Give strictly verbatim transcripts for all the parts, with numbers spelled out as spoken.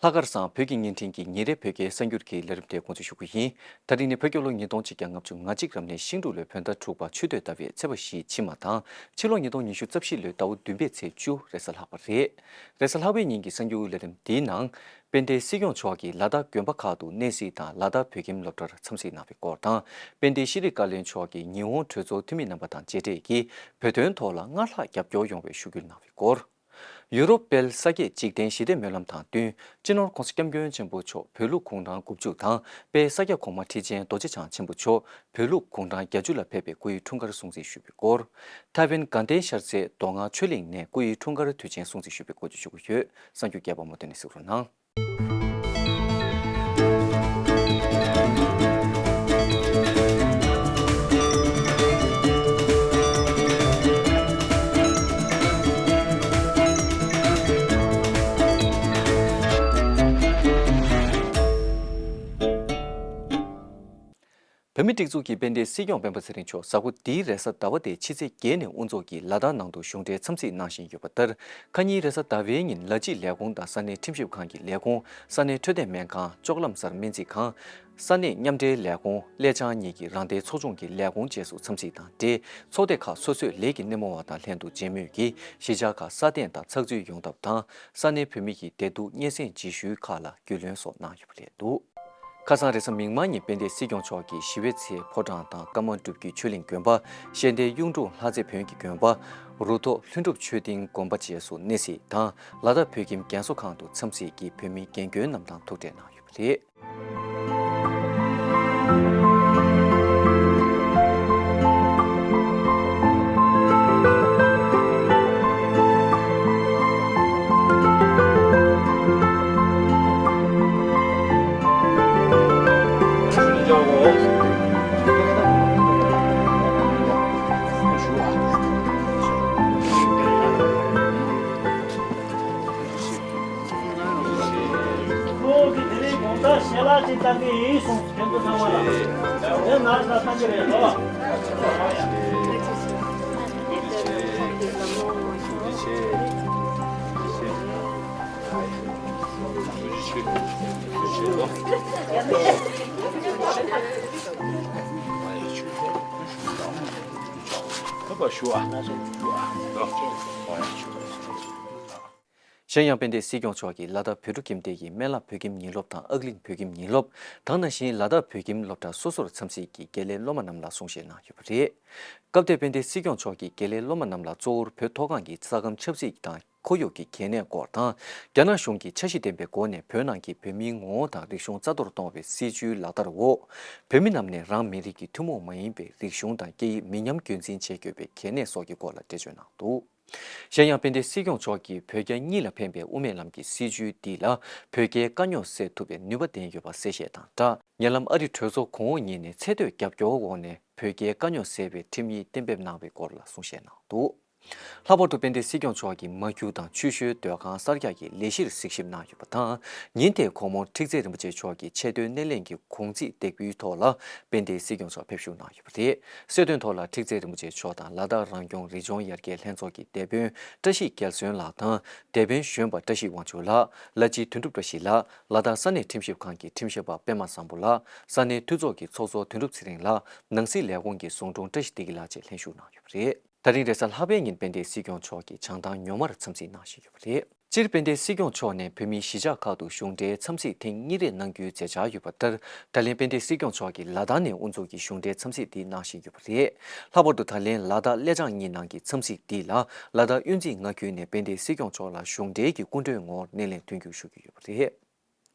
ལྷག་དཀར་བཟང་བོད་ཀྱི་བརྙན་འཕྲིན་གྱི་ཉིན་རེའི་བོད་སྐད་གསར་འགྱུར་གྱི་ལས་རིམ་དེ་འགོ་འཛུགས་ཞུ་གི་ཡིན། ད་རིང་ནི་བོད་རྒྱལ་ལོ་ཉིས་སྟོང་ཆིག་བརྒྱ་ལྔ་བཅུ་ང་གཅིག་རབ་གནས་ཤིང་འབྲུག་ལོའི་བོད་ཟླ་དྲུག་པ་ཆུ་སྟོད་ཟླ་བའི་ཚེས་པ་བཞི་ཕྱི་མ་དང་ཕྱི་ལོ་ཉིས་སྟོང་ཉི་ཤུ་རྩ་བཞི་ལོའི་ཟླ་བ་བདུན་པའི་ཚེས་བཅུ་རེས་གཟའ་ལྷག་པ་རེད། རེས་གཟའ་ལྷག་པའི་ཉིན་གྱི་གསར་འགྱུར་ལས་རིམ་འདིའི་ནང་། དཔལ་ལྡན་སྲིད་སྐྱོང་མཆོག་གིས་ལ་དྭགས་དགོན་པ་ཁག་ཏུ་གནས་གཟིགས་དང་ལ་དྭགས་བོད་ཁྱིམ་སློབ་གྲྭར་འཚམས་གཟིགས་གནང་བའི་སྐོར་དང་། དཔལ་ལྡན་ཤེས་རིག་བཀའ་བློན་མཆོག་གིས་ཉི་ཧོང་གྲོས་ཚོགས་འཐུས་མི་རྣམ་པ་དང་མཇལ་འཕྲད་ཀྱིས་བོད་དོན་ཐོག་ལ་སྔར་ལྷག་རྒྱབ་སྐྱོར་ཡོང་བའི་ཞུ་སྐུལ་གནང་བའི་སྐོར། ཡུ་རོབ་དཔལ་ས་སྐྱེད་འཇིག་རྟེན་ཞི་བདེ་སྨོན་ལམ་དང་བསྟུན། སྤྱི་ནོར་༸གོང་ས་༸སྐྱབས་མགོན་ཆེན་པོ་མཆོག་བོད་ལུགས་གུང་ཁྲན་དགུ་བཅུ་དང་དཔལ་ས་སྐྱ་གོང་མ་ཁྲི་ཆེན་རྡོ་རྗེ་འཆང་ཆེན་པོ་མཆོག་བོད་ལུགས་གུང་ཁྲན་བརྒྱད་ཅུ་ལ་ཕེབས་པའི་སྐུའི་འཁྲུངས་སྐར་སྲུང་བརྩི་ཞུས་པའི་སྐོར། ཐའེ་ཝན་དགའ་ལྡན་ཤར་རྩེ་མདོ་སྔགས་ཆོས་གླིང་ནས་སྐུའི་འཁྲུངས་སྐར་དུས་ཆེན་སྲུང་བརྩི་ཞུས་པའི་སྐོར་བཅས་ཞུ་གི་ཡོད། གསར་འགྱུར་རྒྱས་པ་མུ་མཐུད་ནས་གཟིགས་རོགས་གནང་། བོད་མིའི་སྒྲིག་འཛུགས་ཀྱི་དཔལ་ལྡན་སྲིད་སྐྱོང་སྤེན་པ་ཚེ་རིང་མཆོག་གཟའ་འཁོར་འདིའི་རེས་གཟའ་ཟླ་བ་སྟེ་ཕྱི་ཚེས་བརྒྱད་ནས་དབུ་འཛུགས་ཀྱིས་ལ་དྭགས་ནང་དུ་གཞུང་འབྲེལ་འཚམས་གཟིགས་གནང་བཞིན་ཡོད་པ་ལྟར། ཁ་ཉིན་རེས་གཟའ་ཟླ་བའི་ཉིན་ལ་སྤྱི་ལས་ཁུངས་དང་ས་གནས་ཁྲིམས་ཞིབ་ཁང་གི་ལས་ཁུངས། ས་གནས་འཕྲོད་བསྟེན་སྨན་ཁང་། ལྕོག་ལམ་གསར་སྨན་རྩིས་ཁང་། ས་གནས་མཉམ་འབྲེལ་ལས་ཁུངས། ཀླད་ཆང་གཉིས་ཀྱི་རང་བདེན་ཚོགས་ཆུང་གི་ལས་ཁུངས་བཅས་སུ་འཚམས་གཟིགས་དང་འབྲེལ། ཚོགས་སྡེ་ཁག་སོ་སོས་ལས་ཀྱི་སྣེ་མོ་བ་དང་ལྷན་དུ་མཇལ་མོལ་གྱིས་གཞིས་ཆགས་ཁག་སྲ་བརྟན་དང་ཚགས་ཚུད་ཡོང་ཐབས་དང་། ས་གནས་བོད་མི་ཡི་བདེ་སྡུག་སྙན་སེང་ཇི་ཞུའི་ཁག་ལ་རྒྱུས་ལོན་སོགས་གནང་ཡོད་པ་རེད་འདུག་ཁ་སང་རེས་གཟའ་མིག་དམར་ཉིན་དཔལ་ལྡན་སྲིད་སྐྱོང་མཆོག་གིས་ཞི་བའི་ཚལ་ཕོ་བྲང་དང་ཀརྨ་སྒྲུབ་ཀྱི་ཆོས་གླིང་དགོན་པ། ཤེས་ལྡན་གཡུང་དྲུང་ལྷ་རྩེ་བོན་གྱི་དགོན་པ། རུ་ཐོག་ལྷུན་གྲུབ་ཆོས་སྡིངས་དགོན་པ་བཅས་སུ་གནས་གཟིགས་དང་། ལ་དྭགས་བོད་ཁྱིམ་རྒན་གསོ་ཁང་དུ་འཚམས་གཟིགས་ཀྱིས་བོད་མི་རྒན་རྒོན་རྣམས་དང་ཐུག་འཕྲད་གནང་ཡོད་པ་རེད། ཁོང་གིས་དེ་རིང་དགོང་དག་ཞལ་ལག་ཅིག་བཏང་གི་ཡིན་གསུངས། ཁྱེད་ཚོ་ཚང་མ་ལ་དེ་ནར་ས་བཏང་གི་རེད་ལོ། ཁ་པར་ཞུ་ཨ། ཞུ་ཨ། ལོ། གཞན་ཡང་དཔལ་ལྡན་སྲིད་སྐྱོང་མཆོག་གིས་ལ་དྭགས་བོད་ཕྲུག་ཁྱིམ་སྡེ་ཡི་སྨན་བླ་བོད་ཁྱིམ་ཉིན་སློབ་དང་ཨག་གླིང་བོད་ཁྱིམ་ཉིན་སློབ། དེ་ནང་བཞིན་ལ་དྭགས་བོད་ཁྱིམ་སློབ་གྲྭ་སོ་སོར་འཚམས་གཟིགས་ཀྱིས་དགེ་ལས་སློབ་མ་རྣམས་ལ་གསུང་བཤད་གནང་ཡོད་པ་རེད། སྐབས་དེར་དཔལ་ལྡན་སྲིད་སྐྱོང་མཆོག་གིས་དགེ་ལས་སློབ་མ་རྣམས་ལ་གཙོ་བོར་བོད་མཐོ་སྒང་གི་ས་ཁམས་ཆབ་སྲིད་དང་ཁོར་ཡུག་གི་གལ་གནད་སྐོར་དང་། རྒྱ་ནག་གཞུང་གིས་འཆར་གཞི་ལྡན་པའི་སྒོ་ནས་བོད་ནང་གི་བོད་མིའི་ངོ་བོ་དང་རིག་གཞུང་རྩ་གཏོར་གཏོང་བའི་སྲིད་བྱུས་ལག་བསྟར་འོག་བོད་མི་རྣམས་ནས་རང་མི་རིགས་ཀྱི་ཐུན་མོང་མ་ཡིན་པའི་རིག་གཞུང་དང་སྐད་ཡིག་མི་ཉམས་རྒྱུན་འཛིན་བྱེད་དགོས་པའི་གལ་གནད་སོགས་ཀྱི་སྐོར་ལ་འགྲེལ་བརྗོད་གནང་འདུག་གཞན་ཡང་དཔལ་ལྡན་སྲིད་སྐྱོང་མཆོག་གིས་བོད་རྒྱ་གཉིས་ལ་ཕན་པའི་དབུ་མའི་ལམ་གྱི་སྲིད་བྱུས་འདི་ལ་བོད་རྒྱའི་དཀའ་རྙོག་སེལ་ཐུབ་པའི་ནུས་པ་ལྡན་ཡོད་པ་གསལ་བཤད་དང་སྦྲགས། ཉེ་ལམ་ཨ་རི་གྲོས་ཚོགས་གོང་འོག་གཉིས་ནས་ཚད་མཐོའི་རྒྱབ་སྐྱོར་འོག་ནས་བོད་རྒྱའི་དཀའ་རྙོག་སེལ་བའི་ཁྲིམས་ཡིག་གཏན་འབེབས་གནང་བའི་སྐོར་ལ་གསུང་བཤད་གནང་འདུག་ལྷག་པར་དུ་དཔལ་ལྡན་སྲིད་སྐྱོང་མཆོག་གིས་མ་གྱུར་དང་ཆུ་ཤུལ་སྡོད་ཁང་གསར་རྒྱག་གི་ལས་གཞིར་གཟིགས་ཞིབ་གནང་ཡོད་པ་དང་། ཉིན་དེའི་དགོང་མོར་ཁྲིག་རྩེ་རིན་པོ་ཆེ་མཆོག་གི་ཆེས་མཐོའི་སྣེ་ལེན་གྱི་གུང་ཚིགས་འདེགས་འབུལ་ཐོག་ལ་དཔལ་ལྡན་སྲིད་སྐྱོང་མཆོག་ཕེབས་བཞུགས་གནང་ཡོད་པ་རེད། གསོལ་སྟོན་ཐོག་ལ་ཁྲིག་རྩེ་རིན་པོ་ཆེ་མཆོག་དང་ལ་དྭགས་རང་སྐྱོང་རི་ལྗོངས་ཡར་རྒྱས་ལྷན་ཚོགས་ཀྱི་སྡེ་དཔོན་བཀྲ་ཤིས་རྒྱལ་སོན་ལགས་དང་། སྡེ་དཔོན་གཞོན་པ་བཀྲ་ཤིས་དབང་ཕྱུག་ལགས། ལ་སྤྱི་དོན་གྲུབ་བཀྲ་ཤིས་ལགས། ལ་དྭགས་ས་གནས་ཁྲིམས་ཞིབ་ཁང་གི་ཁྲིམས་ཞིབ་པ་པད་མ་བཟང་པོ་ལགས། ས་གནས་འཐུས་ཚོགས་ཀྱི་ཚོགས་གཙོ་དོན་གྲུབ་ཚེ་རིང་ལགས། ནང་སྲིད་ལས་ཁུངས་ཀྱི་ཟུང་དྲུང་བཀྲ་ཤིས་བདེ་སྐྱིད་ལགས་བཅས་ལྷན་ཞུགས་གནང་ཡོད་པ་རེད། ད་རིང་རེས་གཟའ་ལྷག་པའི་ཉིན་དཔལ་ལྡན་སྲིད་སྐྱོང་མཆོག་གིས་བྱང་ཐང་ཉོ་མར་འཚམས་གཟིགས་གནང་བཞིན་ཡོད་པ་རེད། སྤྱིར་དཔལ་ལྡན་སྲིད་སྐྱོང་མཆོག་ནས་བོད་མིའི་གཞིས་ཆགས་ཁག་ཏུ་གཞུང་འབྲེལ་འཚམས་གཟིགས་ཐེངས་གཉིས་རེ་གནང་རྒྱུའི་མཛད་འཆར་ཡོད་པ་ལྟར། ད་ལན་དཔལ་ལྡན་སྲིད་སྐྱོང་མཆོག་གིས་ལ་དྭགས་ནས་དབུ་འཛུགས་ཀྱིས་གཞུང་འབྲེལ་འཚམས་གཟིགས་འདི་གནང་བཞིན་ཡོད་པ་རེད། ལྷག་པར་དུ་ད་ལན་ལ་དྭགས་ཀླད་ཆང་གཉིས་ནང་གི་འཚམས་གཟིགས་འདི་ལ་ལ་དྭགས་གཡུ་རྩེ་མངའ་ཁུལ་ནས་དཔལ་ལྡན་སྲིད་སྐྱོང་མཆོག་ལ་གཞུང་འབྲེལ་གྱི་སྐུ་མགྲོན་ངོ་བོར་སྣེ་ལེན་མཐུན་འགྱུར་ཞུ་གི་ཡོད་པ་རེད།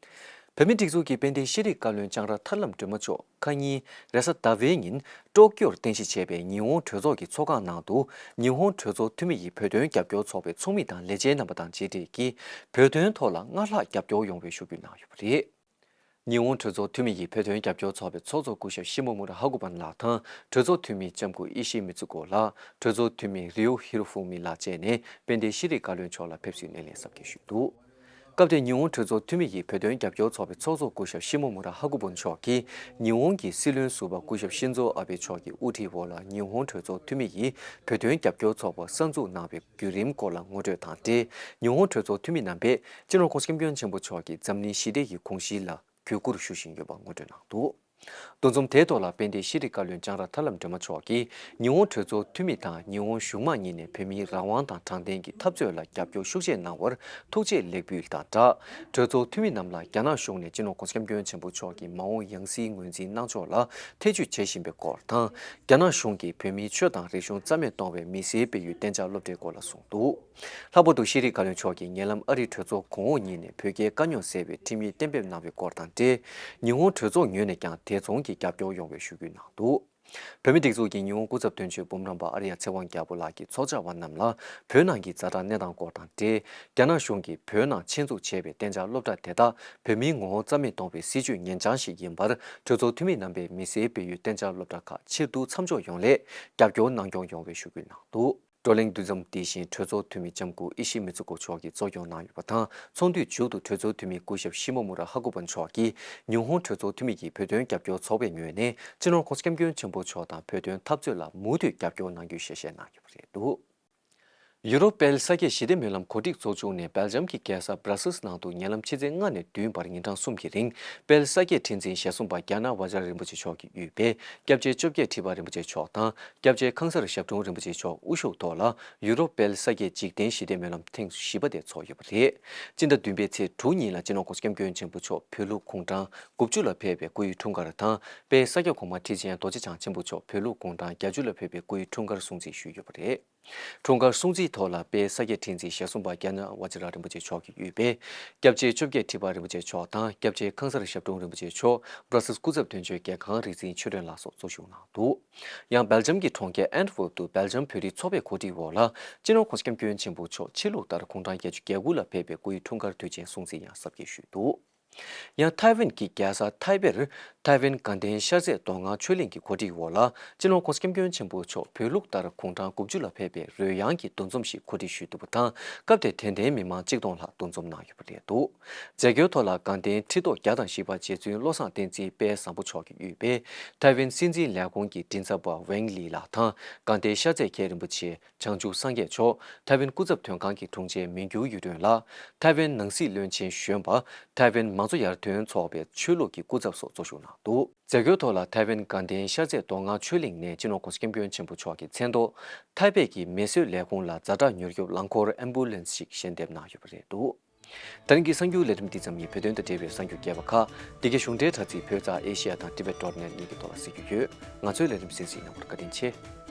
བོད་མིའི་སྒྲིག་འཛུགས་ཀྱི་དཔལ་ལྡན་ཤེས་རིག་བཀའ་བློན་ལྕང་ར་ཐར་ལམ་སྒྲོལ་མ་མཆོག་ཁ་ཉིན་རེས་གཟའ་ཟླ་བའི་ཉིན་ཀྲོ་ཀྱོར་རྟེན་གཞི་བྱས་པའི་ཉི་ཧོང་གྲོས་ཚོགས་ཀྱི་ཚོགས་ཁང་ནང་དུ། ཉི་ཧོང་གྲོས་ཚོགས་འཐུས་མི་ཡི་བོད་དོན་རྒྱབ་སྐྱོར་ཚོགས་པའི་ཚོགས་མི་དང་ལས་བྱེད་རྣམ་པ་དང་མཇལ་འཕྲད་ཀྱིས་བོད་དོན་ཐོག་ལ་སྔར་ལྷག་རྒྱབ་སྐྱོར་ཡོང་བའི་ཞུ་སྐུལ་གནང་ཡོད་པ་རེད། ཉི་ཧོང་གྲོས་ཚོགས་འཐུས་མི་ཡི་བོད་དོན་རྒྱབ་སྐྱོར་ཚོགས་པའི་ཚོགས་གཙོ་སྐུ་ཞབས་ཤི་མོ་མུ་ར་ཧ་གུ་པན་ལགས་དང་། གྲོས་ཚོགས་འཐུས་མི་ལྕམ་སྐུ་ཨི་ཤི་མི་ཙུ་ཀོ་ལགས། གྲོས་ཚོགས་འཐུས་མི་རིའུ་ཧི་རུ་ཧྥུ་མི་ལགས་བཅས་ནས་དཔལ་ལྡན་ཤེས་རིག་བཀའ་བློན་མཆོག་ལ་ཕེབས་བསུའི་སྣེ་ལེན་གཟབ་རྒྱས་ཞུས་འདུག་སྐབས་དེར་ཉི་ཧོང་གྲོས་ཚོགས་འཐུས་མི་ཡིས་བོད་དོན་རྒྱབ་སྐྱོར་ཚོགས་པའི་ཚོགས་གཙོ་སྐུ་ཞབས་ཤི་མོ་མུ་ར་ཧ་ཀུ་བོན་མཆོག་གིས་ཉི་ཧོང་གི་སྲིད་བློན་ཟུར་པ་སྐུ་ཞབས་ཤིན་ཛོ་ཨ་བྷེ་མཆོག་གི་དབུ་ཁྲིད་འོག་ལ་ཉི་ཧོང་གྲོས་ཚོགས་འཐུས་མི་ཡིས་བོད་དོན་རྒྱབ་སྐྱོར་ཚོགས་པ་གསར་འཛུགས་གནང་བའི་བརྒྱུད་རིམ་སྐོར་ལ་ངོ་སྤྲོད་དང་འབྲེལ། ཉི་ཧོང་གྲོས་ཚོགས་འཐུས་མི་རྣམ་པས་སྤྱི་ནོར་༸གོང་ས་༸སྐྱབས་མགོན་ཆེན་པོ་མཆོག་གིས་འཛམ་གླིང་ཞི་བདེ་ཡི་དགོངས་གཞི་ལ་གུས་བཀུར་ཞུ་བཞིན་ཡོད་པ་ངོ་སྤྲོད་གནང་འདུག། འདུ་འཛོམས་དེའི་ཐོག་ལ་དཔལ་ལྡན་ཤེས་རིག་བཀའ་བློན་ལྕང་ར་ཐར་ལམ་སྒྲོལ་མ་མཆོག་གིས་ཉི་ཧོང་གྲོས་ཚོགས་འཐུས་མི་དང་ཉི་ཧོང་གཞུང་མང་གཉིས་ནས་བོད་མིའི་རང་དབང་དང་དྲང་བདེན་གྱི་འཐབ་རྩོད་ལ་རྒྱབ་སྐྱོར་ཤུགས་ཆེ་གནང་བར་ཐུགས་རྗེ་ལེགས་འབུལ་དང་སྦྲགས། གྲོས་ཚོགས་འཐུས་མི་རྣམས་ལ་རྒྱ་ནག་གཞུང་ནས་སྤྱི་ནོར་༸གོང་ས་༸སྐྱབས་མགོན་ཆེན་པོ་མཆོག་གི་མ་འོངས་ཡང་སྲིད་ངོས་འཛིན་གནང་ཕྱོགས་ལ་ཐེ་ཇུས་བྱེད་བཞིན་པའི་སྐོར་དང་། རྒྱ་ནག་གཞུང་གིས་བོད་མིའི་ཆོས་དང་རིག་གཞུང་རྩ་མེད་གཏོང་བའི་མི་སེར་སྤེལ་ཡུལ་གཏན་འཇགས་སློབ་གྲྭའི་སྐོར་ལ་གསུངས་འདུག། ལྷག་པར་དུ་ཤེས་རིག་བཀའ་བློན་མཆོག་གིས་ཉེ་ལམ་ཨ་རིའི་གྲོས་ཚོགས་གོང་འོག་གཉིས་ནས་བོད་རྒྱའི་དཀའ་རྙོག་སེལ་བའི་ཁྲིམས་ཡིག་གཏན་འབེབས་གནང་བའི་སྐོར་དང་འབྲེལ། ཉི་ཧོང་གྲོས་ཚོགས་ངོས་ནས་ཀྱང་དེ་མཚུངས་ཀྱི་རྒྱབ་སྐྱོར་ཡོང་བའི་ཞུ་སྐུལ་གནང་འདུག། བོད་མིའི་སྒྲིག་འཛུགས་ཀྱི་ཉི་ཧོང་སྐུ་ཚབ་དོན་གཅོད་འབུམ་རམས་པ་ཨ་རི་ཡ་ཚེ་དབང་རྒྱལ་པོ་ལགས་ཀྱིས་ཚོགས་བཅར་བ་རྣམས་ལ་བོད་ནང་གི་ཛ་དྲག་གནས་སྟངས་སྐོར་དང་འབྲེལ། རྒྱ་ནག་གཞུང་གིས་བོད་ནང་ཆེད་འཛུགས་བྱས་པའི་གཏན་འཇགས་སློབ་གྲྭ་དེ་དག་བོད་མིའི་ངོ་བོ་རྩ་མེད་གཏོང་བའི་སྲིད་བྱུས་ངན་འཇང་ཞིག་ཡིན་པར། གྲོས་ཚོགས་འཐུས་མི་རྣམ་པས་མི་སེར་སྤེལ་ཡུལ་གཏན་འཇགས་སློབ་གྲྭ་ཁག་ཕྱིར་བསྡུ་མཚམས་འཇོག་ཡོང་སླད་རྒྱབ་སྐྱོར་གནང་སྐྱོང་ཡོང་བའི་ཞུ་སྐུལ་གནང་འདུག། བགྲོ་གླེང་འདུ་འཛོམས་འདི་བཞིན་གྲོས་ཚོགས་འཐུས་མི་ལྕམ་སྐུ་ཨི་ཤི་མི་ཙུ་ཀོ་མཆོག་གིས་གཙོ་སྐྱོང་གནང་ཡོད་པ་དང་། ཚོགས་འདུའི་མཇུག་ཏུ་གྲོས་ཚོགས་འཐུས་མི་སྐུ་ཞབས་ཤི་མོ་མུ་ར་ཧ་ཀུ་པ་མཆོག་གིས་ཉི་ཧོང་གྲོས་ཚོགས་འཐུས་མི་ཡིས་བོད་དོན་རྒྱབ་སྐྱོར་ཚོགས་པའི་ངོས་ནས་སྤྱི་ནོར་༸གོང་ས་༸སྐྱབས་མགོན་ཆེན་པོ་མཆོག་དང་བོད་དོན་འཐབ་རྩོད་ལ་མུ་མཐུད་རྒྱབ་སྐྱོར་གནང་རྒྱུའི་ཞལ་བཞེས་གནང་ཡོད་པ་རེད་འདུག། ཡུ་རོབ་དཔལ་ས་སྐྱའི་ཞི་བདེ་སྨོན་ལམ་གོ་སྒྲིག་ཚོགས་ཆུང་ནས་སྦེལ་ཇམ་གྱི་རྒྱལ་ས་བྷ་ར་སིལ་ནང་དུ་ཉེ་ལམ་ཕྱི་ཚེས་ལྔ་ནས་བདུན་བར་ཉིན་གྲངས་གསུམ་གྱི་རིང་དཔལ་ས་སྐྱའི་ཁྲི་འཛིན་ཞལ་གསུམ་པ་རྒྱ་ནག་ཝ་ཇ་ར་རིན་པོ་ཆེ་མཆོག་གི་དབུས་པའི་སྐྱབས་རྗེ་བཅོ་བརྒྱད་ཁྲི་པ་རིན་པོ་ཆེ་མཆོག་དང་སྐྱབས་རྗེ་ཁང་གསར་ཞབས་དྲུང་རིན་པོ་ཆེ་མཆོག་དབུ་བཞུགས་ཐོག་ལ་ཡུ་རོབ་དཔལ་ས་སྐྱའི་འཇིག་རྟེན་ཞི་བདེ་སྨོན་ལམ་ཐེངས་བཞི་པ་དེ་ཚོགས་ཡོད་པ་རེད། སྤྱི་ཟླ་བདུན་པའི་ཚེས་དྲུག་ཉིན་ལ་སྤྱི་ནོར་༸གོང་ས་༸སྐྱབས་མགོན་ཆེན་པོ་མཆོག་བོད་ལུགས་གུང་ཁྲན་དགུ་བཅུ་ལ་ཕེབས་པའི་སྐུ་ཡི་འཁྲུངས་སྐར་དང་དཔལ་ས་སྐྱ་གོང་མ་ཁྲི་ཆེན་རྡོ་རྗེ་འཆང་ཆེན་པོ་མཆོག་བོད་ལུགས་གུང་ཁྲན་བརྒྱད་ཅུ་ལ་ཕེབས་པའི་སྐུ་ཡི་འཁྲུངས་སྐར་སྲུང་བརྩི་ཞུས་ཡོད་པ་རེད། འཁྲུངས་སྐར་སྲུང་བརྩིའི་ཐོག་ལ་དཔལ་ས་སྐྱའི་ཁྲི་འཛིན་ཞལ་གསུམ་པ་རྒྱ་ནག་ཝ་ཇི་ར་རིན་པོ་ཆེ་མཆོག་གི་དབུས་པའི་སྐྱབས་རྗེ་བཅོ་བརྒྱད་ཁྲི་པ་རིན་པོ་ཆེ་མཆོག་དང་སྐྱབས་རྗེ་ཁང་གསར་ཞབས་དྲུང་རིན་པོ་ཆེ་མཆོག་བྷ་ར་སིལ་སྐུ་ཚབ་དོན་གཅོད་རྒྱལ་ཁང་རིག་འཛིན་ཆོས་སྒྲོན་ལགས་སོགས་གཙོ་བཞུགས་གནང་འདུག། ཡང་སྦེལ་ཇམ་གྱི་གྲོང་ཁྱེར་ཨན་ཏི་ཝེབ་ཏུ་སྦེལ་ཇམ་བོད་རིགས་ཚོགས་པའི་གོ་སྒྲིག་འོག་ལ་སྤྱི་ནོར་༸གོང་ས་༸སྐྱབས་མགོན་ཆེན་པོ་མཆོག་ཕྱི་ལུགས་ལྟར་གུང་ཁྲན་བརྒྱད་ཅུ་གྱ་དགུ་ལ་ཕེབས་པའི་སྐུ་ཡི་འཁྲུངས་སྐར་དུས་ཆེན་སྲུང་བརྩི་ཡང་གཟབ་རྒྱས་ཞུས་འདུག། ཡང་ཐའེ་ཝན་གྱི་རྒྱལ་ས་ཐའེ་པེར་ཐའེ་ཝན་དགའ་ལྡན་ཤར་རྩེ་མདོ་སྔགས་ཆོས་གླིང་གི་གོ་སྒྲིག་འོག་ལ་སྤྱི་ནོར་༸གོང་ས་༸སྐྱབས་མགོན་ཆེན་པོ་མཆོག་བོད་ལུགས་ལྟར་གུང་ཁྲན་དགུ་བཅུ་ལ་ཕེབས་པའི་རོལ་དབྱངས་ཀྱི་འདུ་འཛོམས་ཤིག་གོ་སྒྲིག་ཞུས་འདུག་པ་དང་སྐབས་དེར་དད་ལྡན་མི་མང་གཅིག་སྟོང་ལྷག་འདུ་འཛོམས་གནང་ཡོད་པ་རེད་འདུག། མཛད་སྒོའི་ཐོག་ལ་དགའ་ལྡན་ཁྲི་ཐོག་བརྒྱ་དང་བཞི་པ་རྗེ་བཙུན་བློ་བཟང་བསྟན་འཛིན་དཔལ་བཟང་པོ་མཆོག་གི་དབུས་པའི་ཐའེ་ཝན་སྲིད་འཛིན་ལས་ཁུངས་ཀྱི་མགྲིན་ཚབ་པ་ཝེང་ལི་ལགས་དང་དགའ་ལྡན་ཤར་རྩེ་མཁན་རིན་པོ་ཆེ་བྱང་ཆུབ་སངས་རྒྱས་མཆོག་ཐའེ་ཝན་སྐུ་ཚབ་དོན་ཁང་གི་དྲུང་ཆེ་མི་འགྱུར་གཡུ་སྒྲོན་ལགས། ཐའེ་ཝན་ནང་སྲིད་བློན་ཆེན་གཞོན་པ། ཐའེ་ཝན་མང་གཙོ་ཡར་ཐོན་ཚོགས་པའི་ཆོས་ལུགས་ཀྱི་སྐུ་ཚབ་སོགས་གཙོ་བཞུགས་གནང་འདུག། མཛད་སྒོའི་ཐོག་ལ་ཐའེ་ཝན་དགའ་ལྡན་ཤར་རྩེ་མདོ་སྔགས་ཆོས་གླིང་ནས་སྤྱི་ནོར་༸གོང་ས་༸སྐྱབས་མགོན་ཆེན་པོ་མཆོག་གི་མཚན་ཐོག་ཐའེ་པེ་གི་མེ་གསོད་ལས་ཁུངས་ལ་ཛ་དྲག་མྱུར་སྐྱོབ་རླངས་འཁོར་ཨེམ་བུ་ལན་སི་ཞིག་ཞལ་འདེབས་གནང་ཡོད་པ་རེད་འདུག། ད་རིང་གི་གསར་འགྱུར་ལས་རིམ་འདི་ཙམ་ཡིན། བོད་དོན་དང་འབྲེལ་བའི་གསར་འགྱུར་རྒྱས་པ་ཁག་འདི་གའི་གཞུང་འབྲེལ་དྲ་ཚིགས་བོད་ཙང་ཨེ་ཤི་ཡ་དང་ཊི་བེ་ཊི་ཌོ་ཊི་ནེ་ཊི་གཉིས་ཀྱི་ཐོག་ལ་གཟིགས་རྒྱུ་ཡོད། ང་ཚོའི་ལས་རིམ་གསན་གཟིགས་གནང་བར་བཀའ་དྲིན་ཆེ།